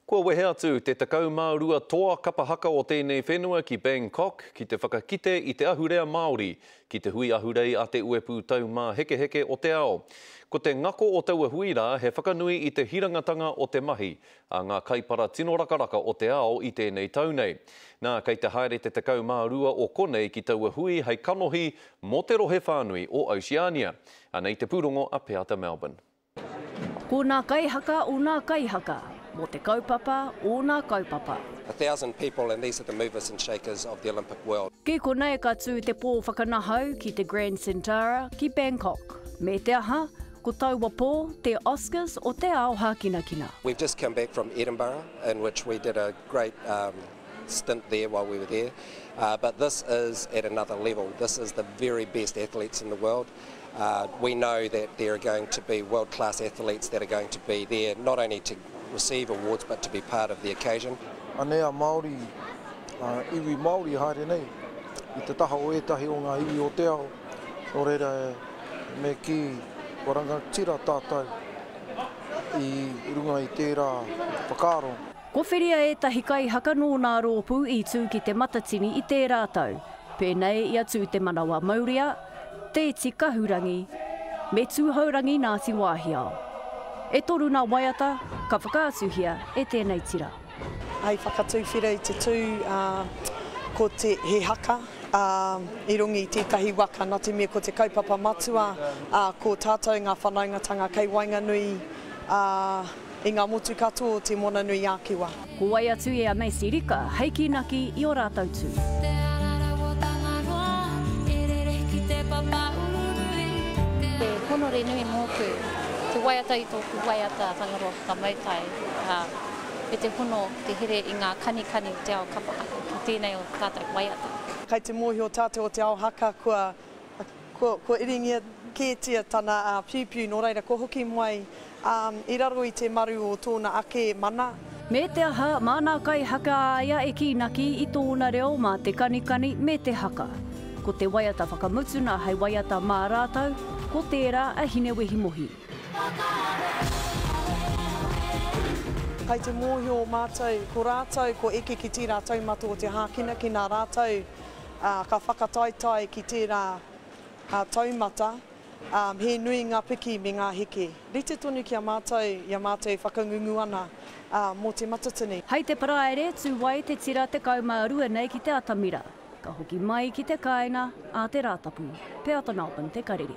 Kua wehe atu te 12 toa kapa haka o tēnei whenua ki Bangkok ki te whakakite i te ahurea Māori ki te hui ahurei a te Uepū Taumāhekeheke o te Ao. Ko te ngako o taua hui rā he whakanui i te hirangatanga o te mahi a ngā kaipara tino rakaraka o te ao i tēnei tau nei. Nā, kei te haere te 12 o konei ki taua hui hei kanohi mō te rohe whānui o Oceania. Anei te pūrongo a Peata Melbourne. Ko nā kaihaka o nā kaihaka, mō te kaupapa o nā kaupapa. A thousand people and these are the movers and shakers of the Olympic world. Ki konei ka tū te pō whakanahau ki te Grand Centara ki Bangkok. Me te aha, ko taua pō te Oscars o te ao hākinakina. We've just come back from Edinburgh in which we did a great stint there while we were there but this is at another level, this is the very best athletes in the world. We know that there are going to be world class athletes that are going to be there not only to receive awards but to be part of the occasion. Anei a Māori, a iwi Māori e haere nei i te taha o ētahi o ngā iwi o te ao, nō reira me kī kua rangatira tātou i runga i tērā whakaaro. Kowhiria ētahi kaihaka nō nā rōpū i tū ki Te Matatini i tērā tau, pēnei i a Tū Te Manawa Maurea, Te Iti Kahurangi, me Tūhourangi Ngāti Wāhiao. E toru nā waiata ka whakaatuhia e tēnei tira. Hei whakatuwhera i te tū, ko te he haka i runga i tētahi waka, nā te mea ko te kaupapa matua, ko tātou ngā whanaungatanga kei waenganui I ngā motu katoa o Te Moana-nui-a-Kiwa. Ko wai atu i a Macy Rika hei kīnaki i ō rātou tū. Te ararau o Tangaroa, e rere ki te papa urunui, te. He honore nui mōku te waiata i tōku waiata Tangaroa Whakamautai, ā, me te hono ki te here i ngā kanikani o te ao kapa haka ki tēnei o tātou waiata. Kei te mōhio tātou o te ao haka kua Kua, kua iringia kētia tana piupiu, nō reira kua hoki mai i raro i te maru o tōna ake mana. Me te aha, mā nā kaihaka a ia e kīnaki i tōna reo mā te kanikani me te haka. Ko te waiata whakamutuna hei waiata mā rātou, ko tērā a Hinewehimohi. Kei te mōhio mātou, ko rātou kua eke ki tērā taumata o te hākinakina, rātou ā, ka whakataetae ki tērā taumata, ā, he nui ngā piki me ngā heke. Rite tonu ki a mātou i a mātou e whakangungu ana, ā, mō Te Matatini. Hei te Paraire, tū ai te tira 12 nei ki te atamira. Ka hoki mai ki te kāinga ā te Rātapu. Peata Melbourne Te Karere.